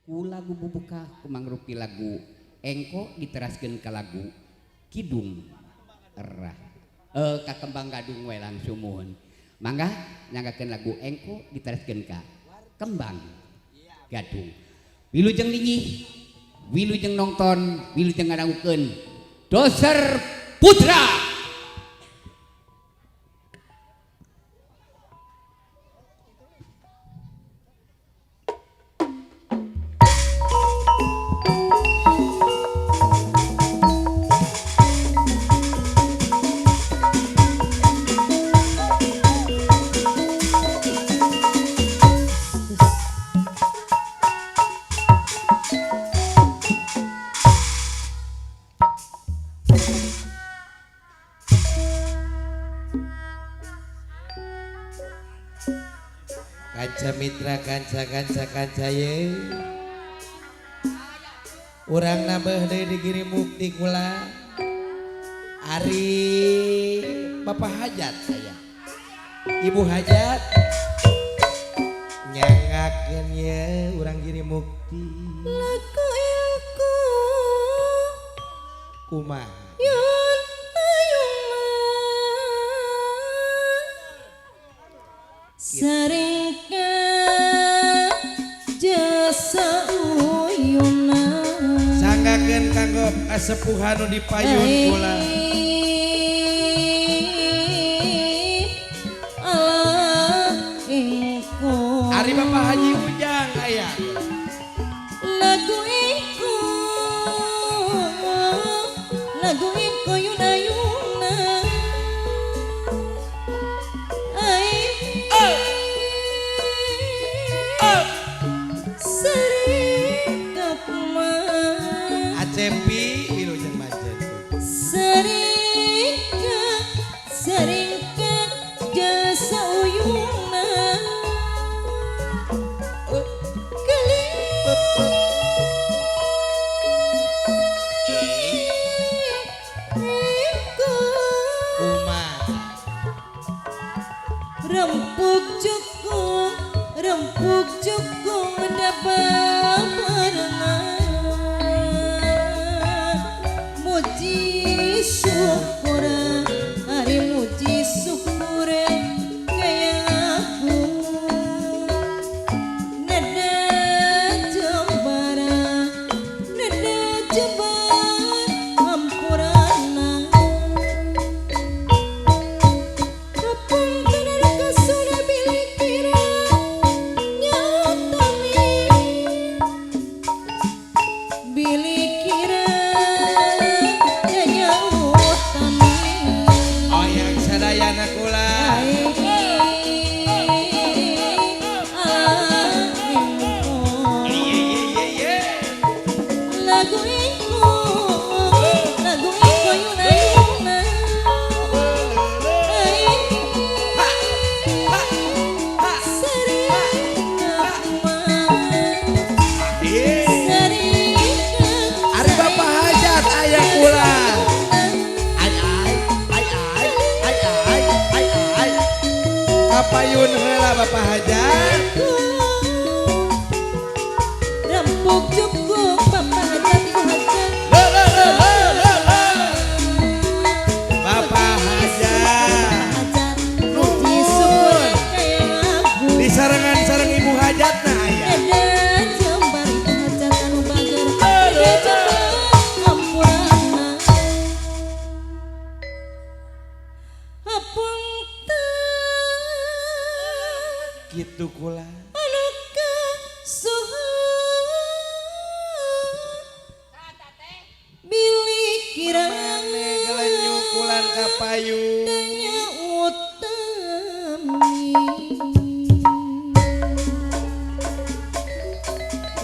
Ku lagu bubuka kumangrupi lagu engko diteraskeun ka lagu Kidung Erah. Ka Kembang Gadung we langsung muhun. Mangga nyanggakeun lagu engko diteraskeun ka Kembang Gadung. Wilujeng linggih, wilujeng nonton, wilujeng ngadangukeun Doser Putra. Kanca mitra kanca kanca kanca ye urang nambah deui di Giri Mukti kula ari Bapak Hajat saya Ibu Hajat nyangakeun ye urang Giri Mukti lagu ilku kumaha yun ayuman seringka jasa uyuna sanggakeun kanggo kasepuhan nu di payun kula Allah ingko ari Bapak Haji Ujang aya lagu iku yuna yuna ai sering kapma Acepi wilujeng majen seringka seringka jasa uyuna kali kumaha rempuk cukung dapat muji syukur hari muji syukur kaya aku nada jembara nada jembar hampurana kapung tenar kasuna bilik kira nyatami bilik kira nyatami oyang sadayana kula lagu iku yuna yuna Ari Bapak Hajat aya kula ai ai ai ai ai ai ai ai kapayun heula Bapak Hajat Rempuk cukup Bapak Hajat Ibu Hajat le le le le le le Bapak Hajat Hajat muji syukur kaya aku disarengan sareng Ibu Hajat na aya Nada jembar Ibu Hajat anu bager Nada jembar hampurana Hapunten kitu kula anu kasuhun bilih kira gelenyukulan kapayun nya utami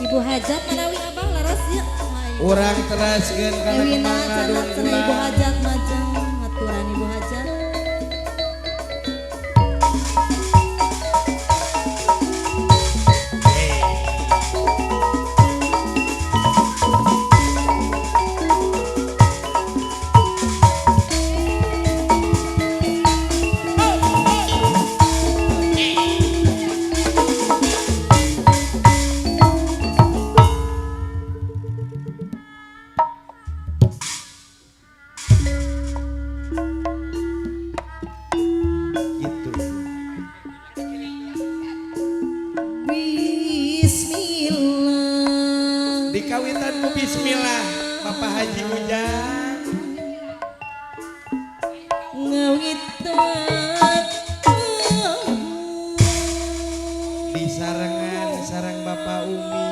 Ibu Hajat manawi abah laras ya urang teraskeun kana Ewina Kembang cenah Gadung cenah Ibu kula Hajat majeng aturan Ibu Hajat Dikawitan ku bismillah Bapak Haji Ujang. Ngawitan disarengan sareng Bapak Umi.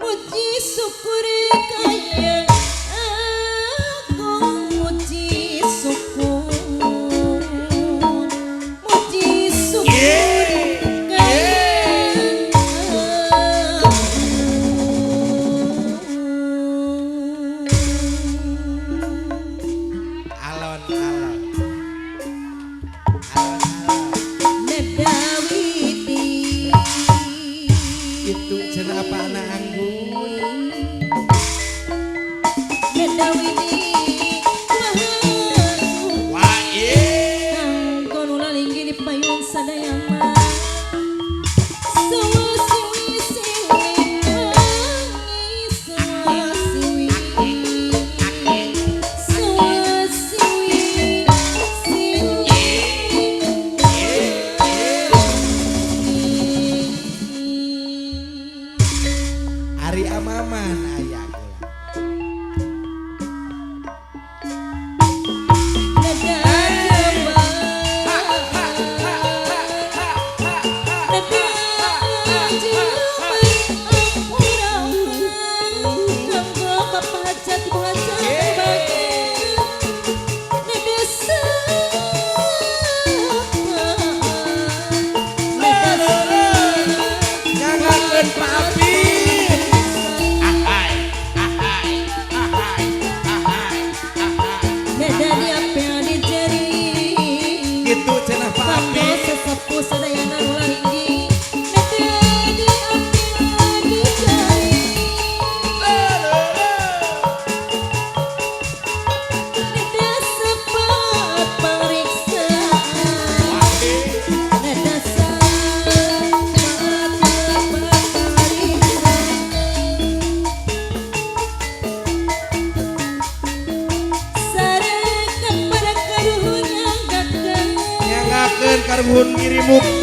Muji syukur kaya aku, muji syukur, muji syukur kaya aku. Alon-alon. Alon-alon. Nedawiti Itu cenah apa anak anggun. Nedawiti maha Wah, iya. Kanggo nu lalinggi di payun sadayana. Sawasiwi siliwangi, sawasiwi, sawasiwi siliwangi. Ari Amaman aya kula. Nada jembar, nada jembar ampura. Kanggo Bapak Hajat, Ibu Hajat bahagia. Nada sapa, nada Nyanggakeun Pak Apip. Ahai, ahai, ahai, ahai, ahai. Nada diapel di jari. Gitu cenah Pak Kanggo Apip. sesepuh sadayana nu lalinggi. Nada diapel di jari. Nada sepat pangriksaan. Nada sepat pangriksaan. Sareng kepada karuhun nyanggakeun. Nyanggakeun karuhun Giri Mukti.